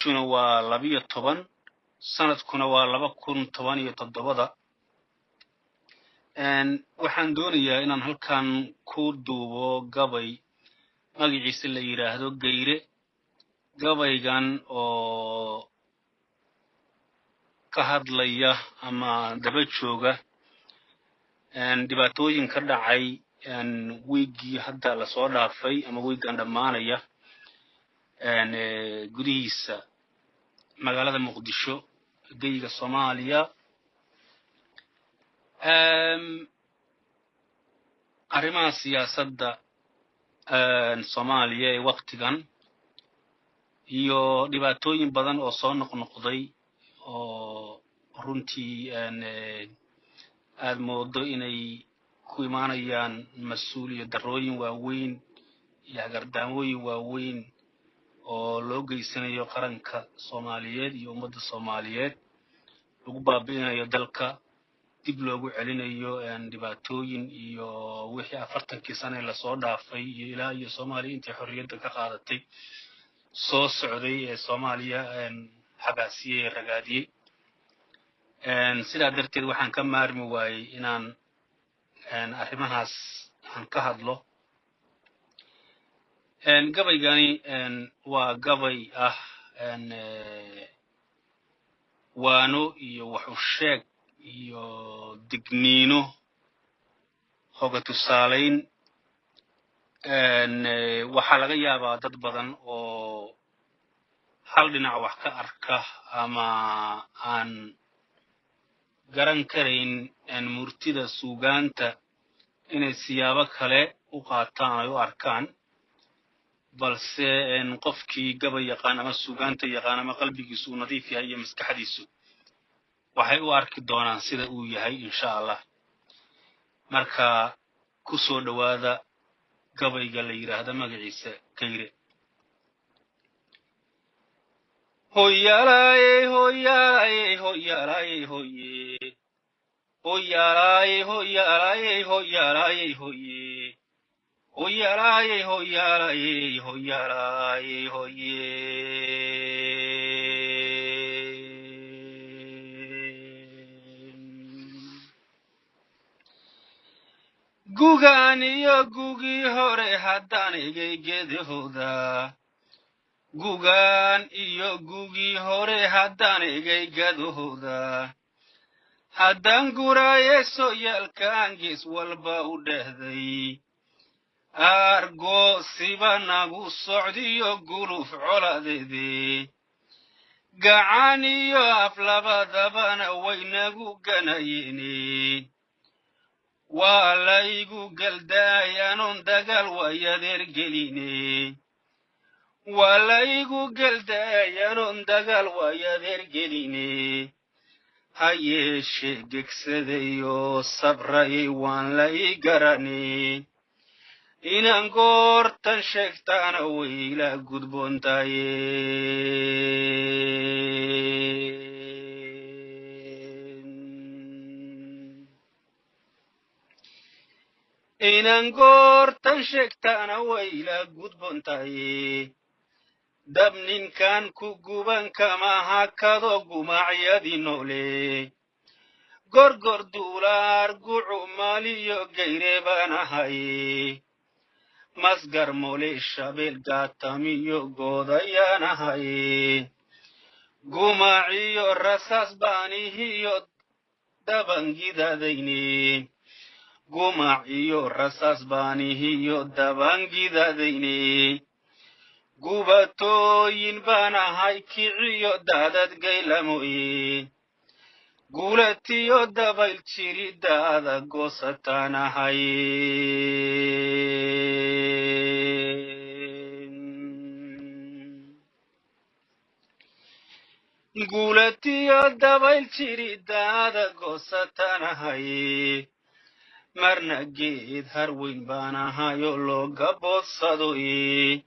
Bishuna waa 12, sanadkuna waa 2017-da. Waxaan doonayaa inaan halkan ku duubo gabay magaciisa la yidhaahdo Gayre. Gabaygan oo ka hadlaya ama daba jooga dhibaatooyin ka dhacay wiiggii hadda lasoo dhaafay ama wiiggan dhammaanaya gudihiisa magaalada Muqdisho, geyiga Soomaaliya. Arrimaha siyaasadda Soomaaliya ee waktigan iyo dhibaatooyin badan oo soo noqnoqday oo runtii aad moodo inay ku imaanayaan mas-uuliya darrooyin waaweyn iyo hagardaamooyin waaweyn oo loo geysanayo qaranka Soomaaliyeed iyo ummadda Soomaaliyeed, lagu baabi'inayo dalka, dib loogu celinayo dhibaatooyin iyo wixii 40-kii sane lasoo dhaafay iyo ilaa iyo Soomaaliya intay xorriyadda ka qaadatay soo socday ee Soomaaliya xagaasiyey ee ragaadiyey. Sidaa darteed waxaan ka maarmi waayey inaan arrimahaas aan ka hadlo. Gabaygani waa gabay ah waano iyo wax u sheeg iyo digniino, hoga tusaalayn. Waxaa laga yaabaa dad badan oo hal dhinac wax ka arka ama aan garan karayn murtida suugaanta inay siyaabo kale u qaataan ay u arkaan, balse qofkii gabay yaqaan ama suugaanta yaqaan ama qalbigiisu uu nadiif yahay iyo maskaxdiisu waxay u arki doonaan sida uu yahay, insha Allah. Marka ku soo dhowaada gabayga la yidhaahdo magaciisa Gayre. Hoyaalaaye hoyaalaaye hoyaalaaye hoye, hoyaalaaye hoyaalaaye hoyaalaaye hoye, hoyaalaaye hoyaalaaye hoyaalaaye hoye. Gugaan iyo gugii hore haddaan egay gedahooda, gugaan iyo gugii hore haddaan egay gadahooda, haddaan guraaye sooyaalkaan gees walba u dhehday, aargoosiba nagu socdiyo guluf coladeede, gacan iyo af labadabana waynagu ganayeene, waa laygu galdaay anoon dagaal waayadeer geline, waa laygu galdaay anoon dagaal waayadeer geline, ha yeeshee gegsadayo sabrayay waan la ii garane, inaan goortan sheegtaana wayla gudboontaye. Inaan goortan sheegtaana wayla gudboontaye, dab ninkan ku guban kama hakado gumacyadii noole, gorgor duulaar gucu maaliyo Gayre baan ahaye, masgar mole shabeel gaatamiyo goodayaan ahaye, gumaciyo rasaas baanihiyo dabangidadayne, gumaciyo rasaas baanihiyo dabangidadayne, gubatooyin baan ahay kiciyo daadad gaylamoye, guulatiyo dabayl jiridaada goosataan ahay. Guulatiyo dabayl jiridaada goosataan ahay, marna geed harweyn baan ahayo looga boodsadoye,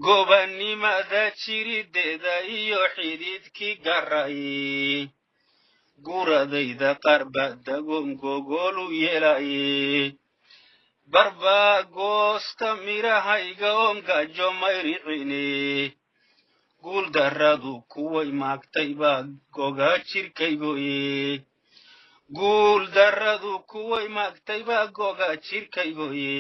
gobanimada jirideeda iyo xidhiidhkii garaye, guradayda qaar baa dagoon gogolu yeelaye, barbaa goosta mirahayga oon gaajo mayricine. Guuldarradu kuway maagtay baa goga jirkaygoye, guuldarradu kuway maagtay baa goga jirkaygoye.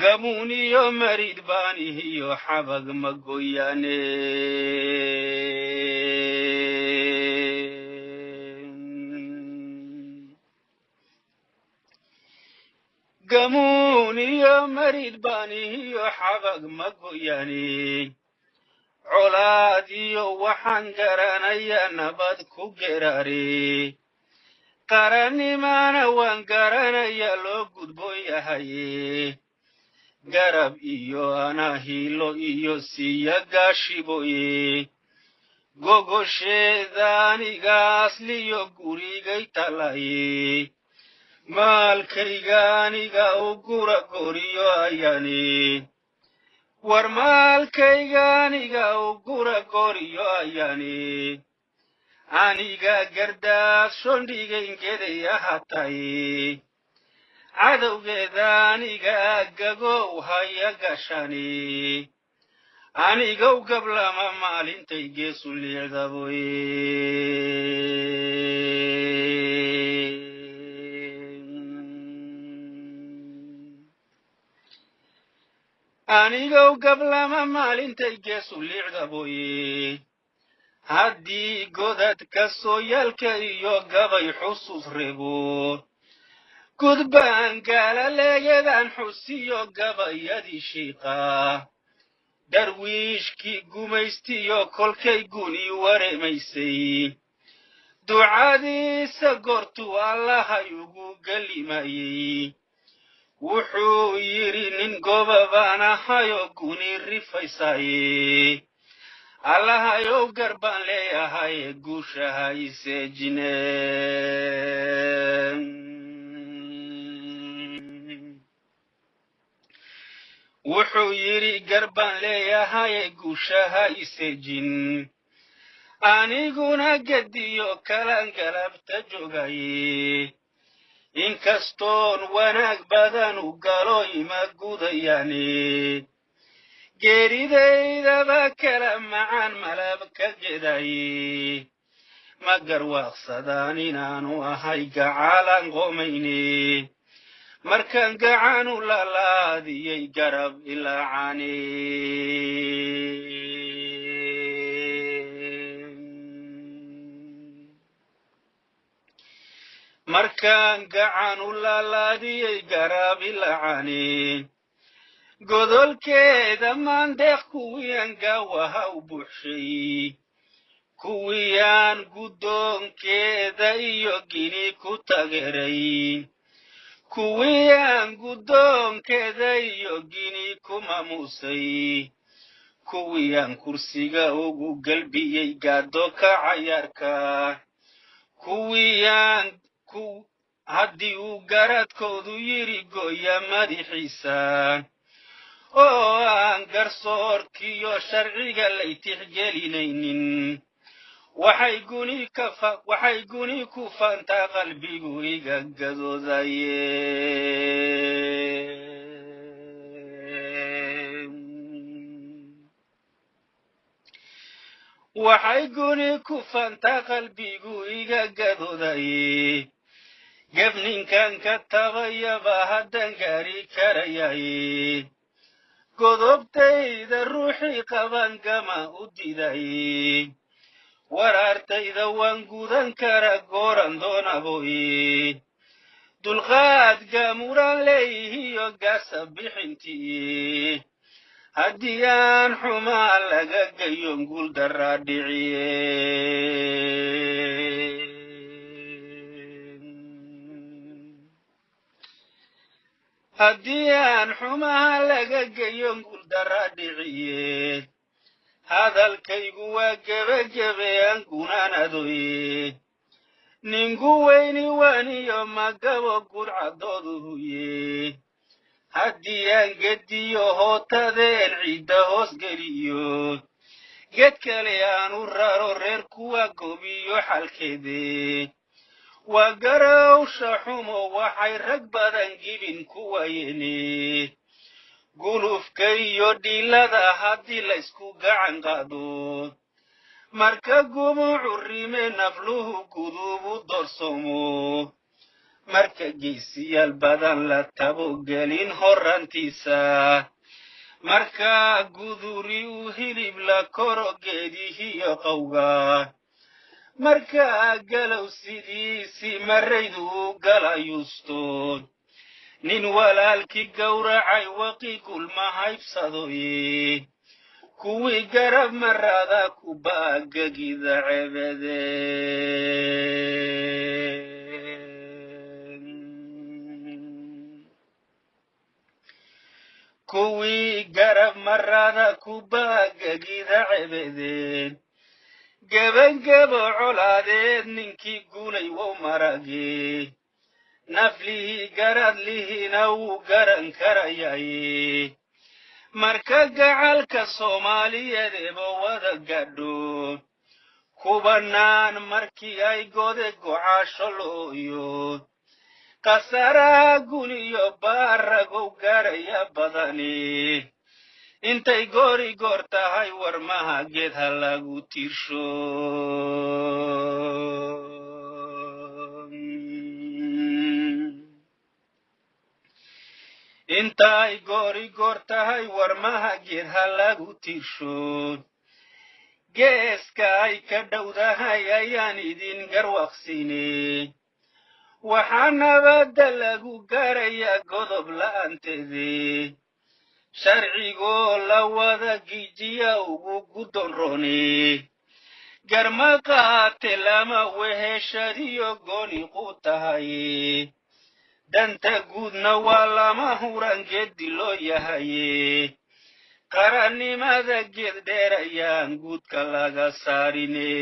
Gamuuniyo marid baanihiyo xabag ma goyaane. Gamuuniyo marid baanihiyo xabag ma goyaane. Colaad iyo waxaan garanayaa nabad ku geraare, qarannimana waan garanayaa loo gudboon yahaye. Garab iyo anaa hiilo iyo siya gaashiboye, gogosheeda aniga asliyo gurigay talaye. Maalkayga aniga u gura goriyo ayani, war maalkayga aniga u gura goriyo ayani. Aniga gardaas shondhigayngeday ahaataye, cadowgeeda aniga gagow haya gashani. Anigow gablama maalintay geesu liicdaboye. Anigow gablama maalintay geesu liicdaboye. Haddii godadka sooyaalka iyo gabay xusuus rebo, gudbaan gaalaleeyadan xusiyo gabayadii shiiqa. Darwiishkii gumaystiyo kolkay guni wareemaysay, ducadiisa goortuu Allahay ugu gelimayey. Wuxuu yidhi nin goba baan ahayoo guni rifaysaye, Allahayow gar baan leeyahay guusha ha iseejine. Wuxuu yidhi gar baan leeyahay guusha ha iseejin. Aniguna gediyo kalan galabta joogaye, inkastoon wanaag badan u galo ima gudayaane. Geeridaydaba kala macaan malab ka gedaye, ma garwaaqsadaan inaanu ahay gacalaan qomayne. Markaan gacanu lalaadiyey garab ilaacane. Markaan gacanu lalaadiyey garab ilaacane. Godolkeeda maandeeq kuwiyaan gaawaha u buuxshay, kuwiyaan guddoonkeeda iyo gini ku tageeray, kuwiyaan guddoonkeeda iyo gini ku maamuusay, kuwiyaan kursiga ugu galbiyey gaado ka cayaarka, kuwiyaan haddii uu garadkoodu yidhi gooya madaxiisa, oo aan garsoorkiyo sharciga lay tixgelinaynin. Waxay guni ku faantaa qalbigu iga gadoodaye. Waxay guni ku faantaa qalbigu iga gadoodaye. Gebninkan ka tabayaba haddan gaari karayaye, godobtayda ruuxii qaban gama u didaye. Waraartayda waan gudan kara gooran doonaboye, dulqaad gamuran leeyihiyo gaasa bixintiye. Haddii aan xumaa laga gayon guuldaraa dhiciye. Haddii aan xumaha laga geyon guuldaraa dhiciye. Hadalkaygu waa gebagebe aan gunaanadoye. Ninku weyni waniyo magabo gudcadooduhuye. Haddii aan gediyo hootadeen ciidda hoos geliyo, ged kale aan u raro reer kuwa gobiyo xalkeede. Waa garowsha xumo waxay rag badan gibin ku waayene. Gulufka iyo dhiilada haddii la isku gacan qaado, marka gumucu rime nafluhu gudubu doorsoomo, marka geesiyaal badan la tabogelin horrantiisa, marka guduri uu hilib la koro geedihiyo qawga, marka galow sidiisi maraydu u galayusto, nin walaalkii gowracay waqi gulma haybsadoye, kuwii garab marada ku baagagida cebede. Kuwii garab marada ku baagagida cebedeen, gebangebo colaadeed ninkii guulay wow marage, naflihii garadlihina wuu garan karayaye. Marka gacalka Soomaaliyeed ebo wada gadho kubanaan, markii ay gode gocaasho looyo, khasaraha guniyo baaragow gaaraya badani, intay goori goor tahay warmaha geed ha lagu tiirsho. Intay goori goor tahay warmaha geed ha lagu tiirsho. Geeska ay ka dhowdahay ayaan idin garwaqsiine, waxaa nabadda lagu gaarayaa godob la'aanteede, sharcigoo la wada gijiya ugu guddoon roone, garma qaate lama weheshadiyo gooni qu tahay, danta guudna waa lama huran geeddi loo yahaye, qarannimada geed dheer ayaan guudka laga saarine.